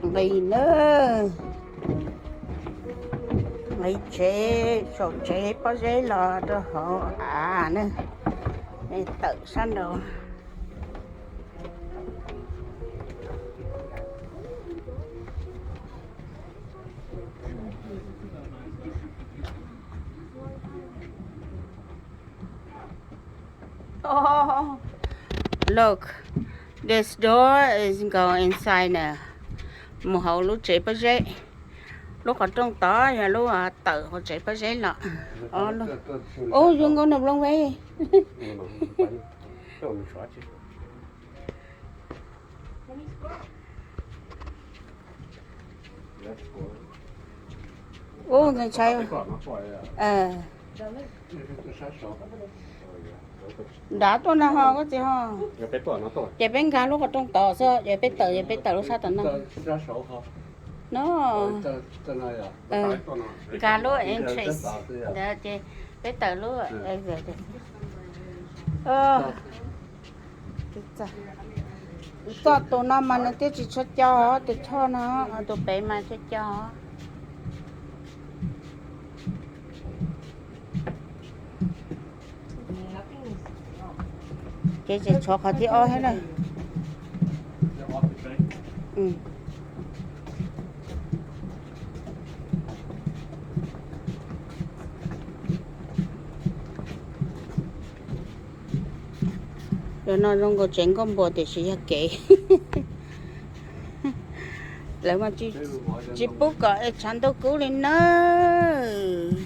Nqis na, nqis tsev, saum tsev pob zeb los rau hauv av na, tawm sab nraud. Oh, look, this door is go inside now. Mus hauv lub tsev pob zeb. Lub qhov rooj tod yog lub tawm hauv tsev pob zeb los. Ub, yuav nkaus nws blooj ve. Ub, ntxhais. Nrad tuaj no ho koj txiv ho. Ces peb nkag lub qhov rooj tod xwb, ces peb tawm, ces peb tawm lub sab tom no. No, nkag lub entrance ntawd ces peb tawm lub exit. Txoj tus no mas nws twb tsis tshua co, tus choj no, tus pem mas tshua co. Ces tseem tshuav qhov thib ob thiab na. Cov no zoo nkaus tsev nkauj npua tiam sis yog kev. Lawv mas tsis pub kom es tshav ntuj kub li nawb.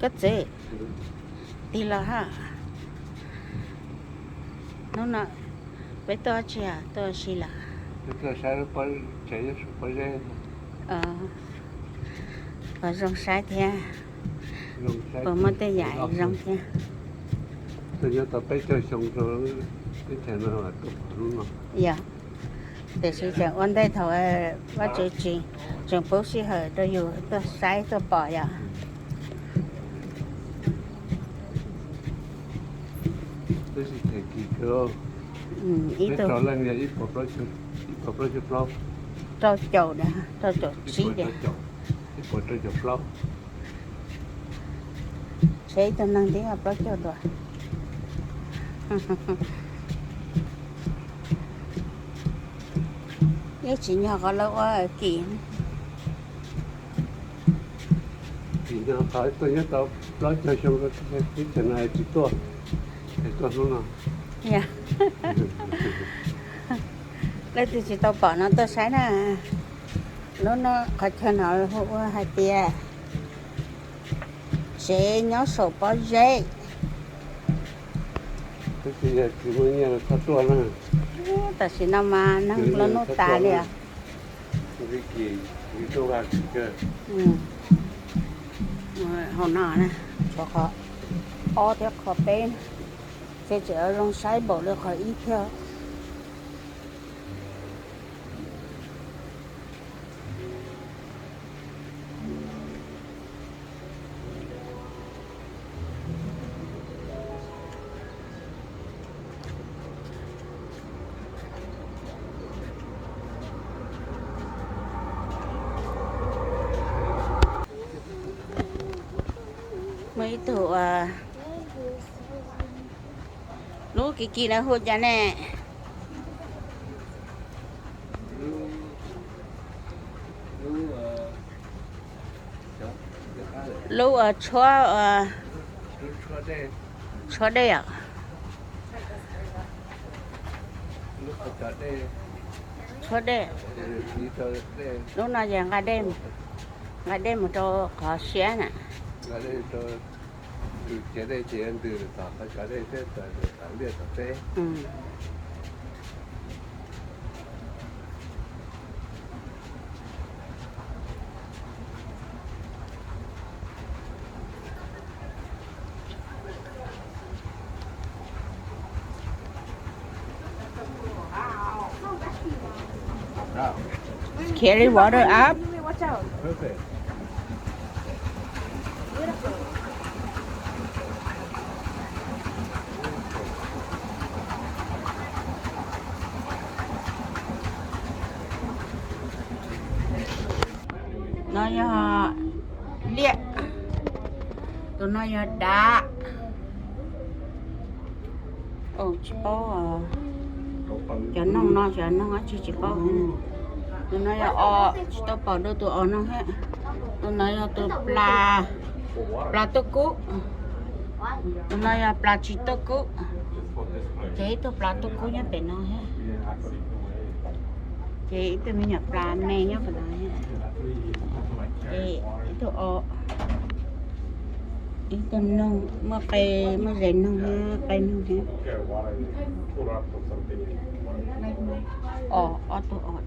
Koj txiv, tig los ha. Hnub no peb tuaj tsis tuaj si lawm. Puas zoo saib thiab? Puas muaj tej yam zoo thiab? Tuaj nyob tau peb caug xyoo rau teb chaws no tuaj pom hnub no. Yog, tiam sis tseem ua ntej thaum Vajtswv tseem pub sij hawm rau yus tuaj saib tuaj pom yom. Ib tug leej yog ib puas plaub caug plaub, rau caum, rau caum tsib, ib puas rau caum plaub. Tshev ib tug neeg thiab plaub caug dua. Yeej tsim nyog qhov lawv ua kim. Tsim nyog qhov tuaj nyob tau plaub caug xyoo teb chaws no tsis tuaj, es tuaj hnub no. Leej twg tsis tau pom no tuaj saib na. Lub no qhov chaw no hu ua hais tias tsev nyob saum pob zeb. Tab sis yog tsis muaj nyiaj los txhob tuaj na. Tam sim no mas neeg nplua nuj tas li os. Hauv no na, tshuav qhov ob thiab qhov peb, ces tseem zoo saib npaum li qhov ib thiab. Muaj ib tug, lub kim kim no hu cas ne? Lub tshuab, tshuab dej os. Tshuab dej. Lub no ces nqa dej mus rau qhov siab na. Carry water up. Perfect. No yog liaj, tus no yog dav. Tsis paub cov noog no, cov noog dab tsi tsis paub. Tus no yog os, tsis tau pom dua tus os no thiab. Tus no yog tus plas, plas tuaj kub. Tus no yog plas tsis tuaj kub. Ces ib tug plas tuaj kub nyob pem no thiab. Ces ib tug me nyuam plas me nyob pem no thiab. Ces ib tug os, ib tug noog, muaj qe, muaj zes noog thiab qe noog thiab. Os, ob tug os.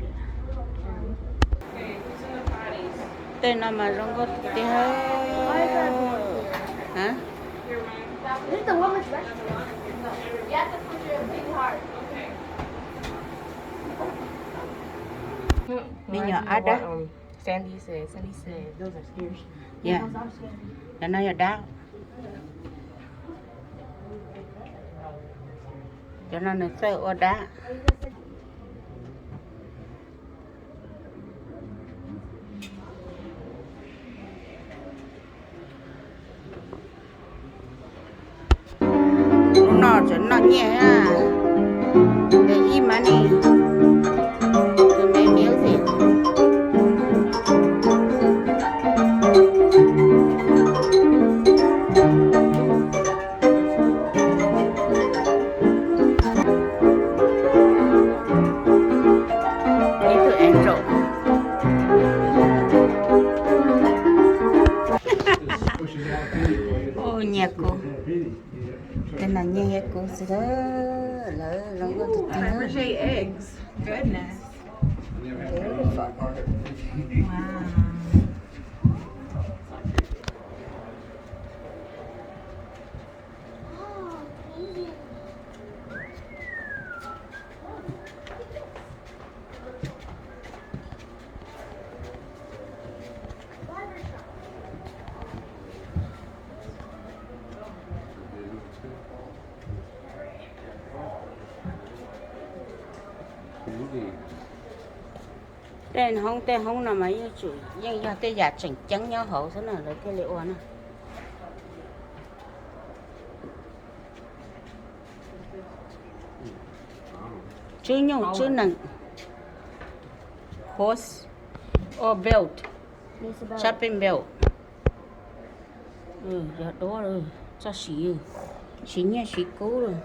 Tej no mas zoo nkauj tiag. Me nyuam ab dab. Cov no yog dab. Cov no nws txawj ua dab. Lub no tseem noj nyiaj thiab. The e-money, the main music. Ib tug angel. Ua nyias kuv, tej no nyiag nyias kuv xwb, lawv zoo nkauj tiag tiag. Tej hoob tej hoob no mas yeej tsum yeej yog tej yam tseem ceeb nyob hauv xwb na lawv thiaj li ua na. Tswb nyuj tswb nees, horse or belt, shopping belt. Yog duab, txoj siv, siv nyiaj siv kub lawm.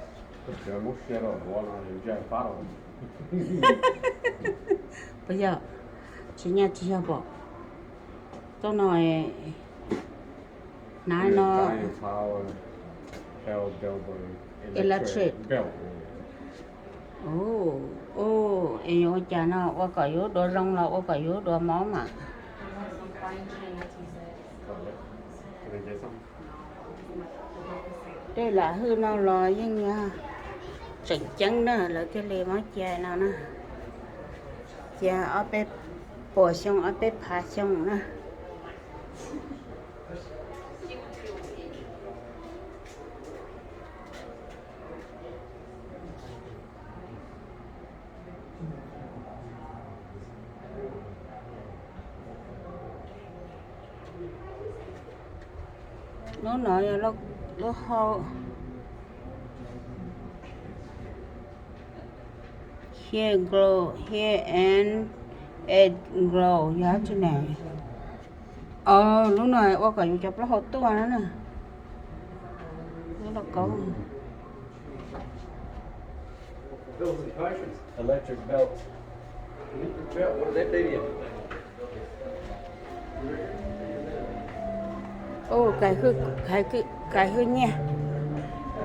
Puas yog? Tsis nyiaj tsis yog pom. Txoj no, hnav no, electric. Es yuav ua cas no, ua kom yus duav zoo los ua kom yus duav mob mas. Tej lam hwj no los yeej yog tseem ceeb na, lawv thiaj li muab cia no na. Cia ob peb puas xyoo ob peb phav xyoo na. Lub no yog lub hau. Hair grow, hair and it grow yog dab tsi ne? Lub no ua kom yus cov plaub hau tuaj na. Lub lauj kaub. Tais hwj nyiaj,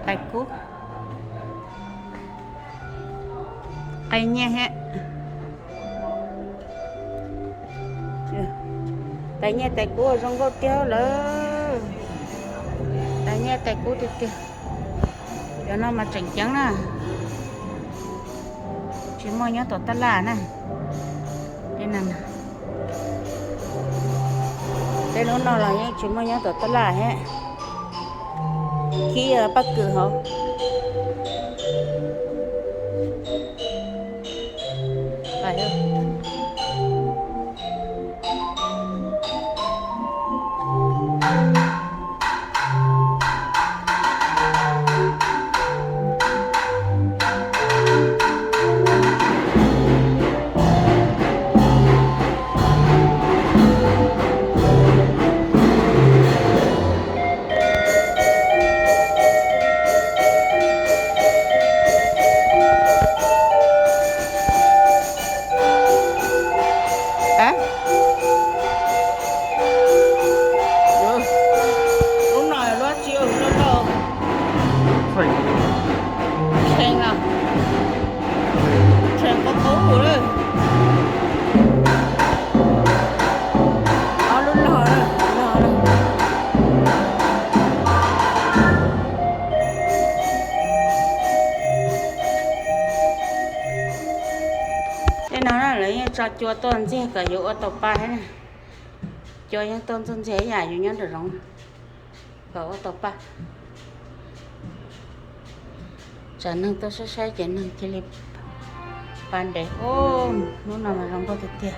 tais kub, qe nyiaj thiab. Tais nyiaj tais kub zoo nkauj tiag lawm. Tais nyiaj tais kub tiag tiag. Cov no mas tseem ceeb na. Tsis muaj nyob tom tab laj na. Tej no, Hnub no los yeej tsis muaj nyob tom tab laj thiab, khib paj kws hauv. Lub no luab tsi loj loj. Tshee los, tshee qub qub lawm. Ob lub log log. Tej no na lawv yeej tso cua tuaj ntxiag kom yus ua tau pa thiab na. Cua yeej tuaj ntxuag ntxiag ib yam yus nyob nram zoov kom ua tau pa. Tsam neeg tuaj saib saib ces neeg cia li pa ntev. Ub, hnub no mas zoo nkauj tiag tiag.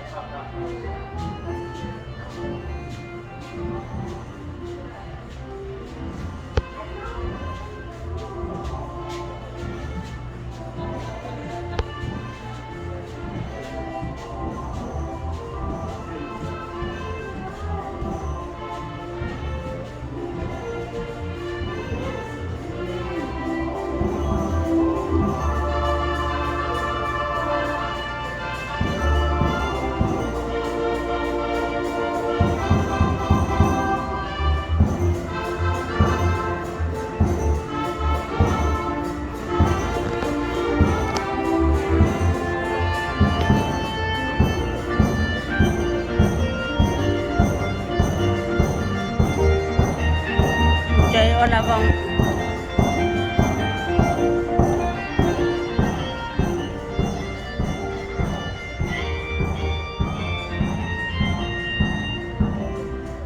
Ces ua la voos.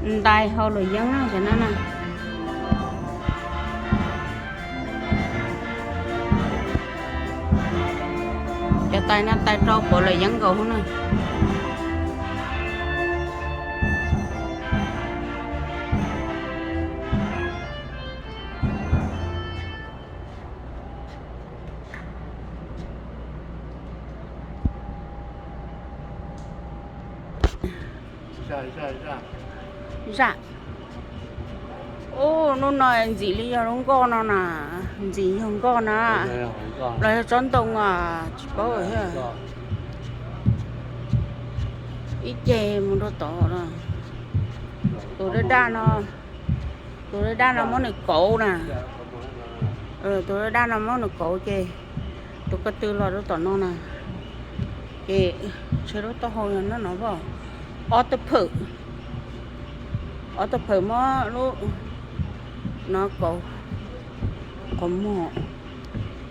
Ntais hauv luam yeeb na, cov no na. Cov tais no tais rau puav luam yeeb nkaus hub na. Zaj. Ub, hnub no ntxim li yog lub nkoj no na, ntxim yog nkoj na, los yog tsob ntoo a, tsis paub thiab. Ib ce mus rau tod no. Tus daj daj no, tus daj daj no muab nws kauv na. Tus daj daj no muab nws kauv ces tus ko tw los rau tom no na. Ces ntshe lub taub hau no no, ob tug phawm, ob tug phawm muab lub no kauv qhov muag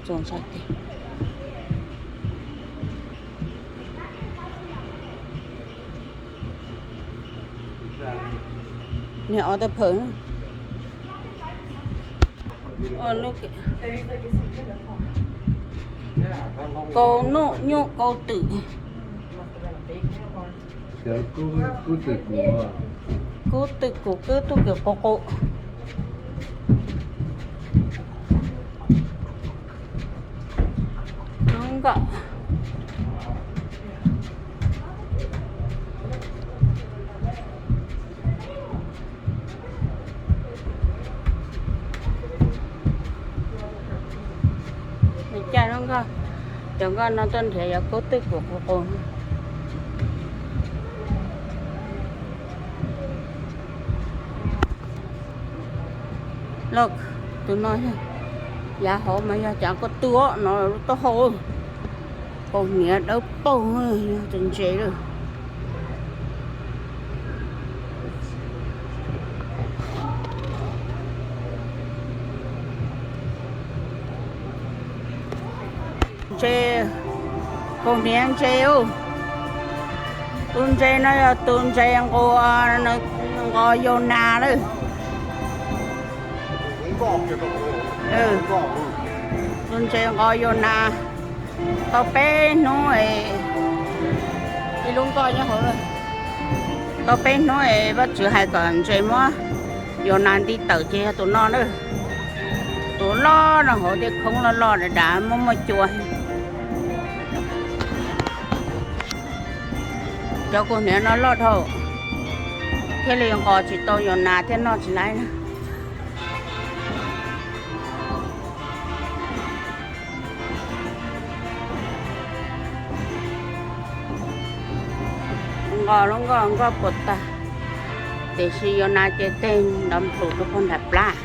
txaus ntshai tiag. Niag ob tug phawm, kauv nuj nyuj kauv twm. Kub twm kum kub tug kws qus qus. Nub nkoj. Nws caij lub nkoj, cov nkoj no tuaj nrhiav yog kub twm kum qus qus. Look, tus no yog, yav hauv mas yog cov ko tw no lub taub hau, kaus hniav dawb paug, yog tus ntses lawm. Ntses, kaus hniav ntses ub. Tus ntses no yog tus ntses nqus, nws Nqos yau nas lawm. Tus ntses nqos yau nas tau peb hnub, ib lub nkoj nyob hauv. Tau peb hnub es Vajtswv hais kom ntses muab yau nas nti tawm ces yog tus no na. Tus loj no hauv tej khoob loj loj dav dav muaj muaj cua. Cov kuv hniav no loj dhau, thiaj li nqos tsis tau yau nas thiab noj tsis laib na. Nqos lub nkoj nkoj puas tag, tiam sis yau nas ces tej nrov nplus rau puag nram plab.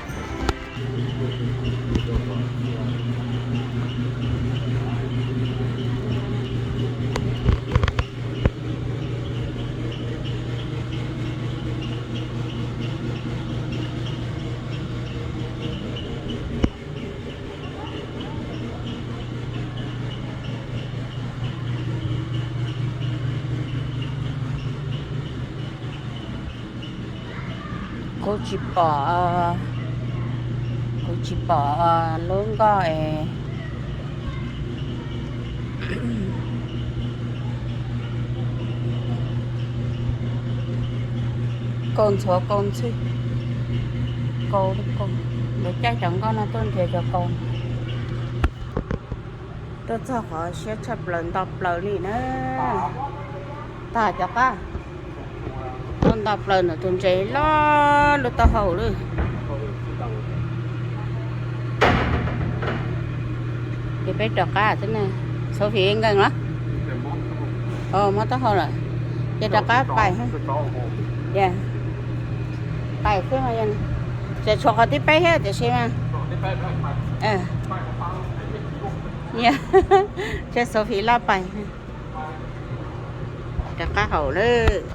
Kuv tsis pom, kuv tsis pom lub nkoj es kaus ntxhuav kaus ntxhw, kaus li kaus, lawv caij cov nkoj no tuaj nrhiav cov kaus. Tuaj txog qhov siab tshaj plaws nto plaws li na. Tag cov qab, tuaj nto plaws ntawm tus ntses loj lub taub hau lawm. Ces peb rov qab xwb na. Sophie nkees los? Mob taub hau lawm. Ces rov qab pais, pais xwb. Tseem tshuav qhov thib peb thiab tiam sis mas, ces Sophie laj pais. Rov qab hauv lawm.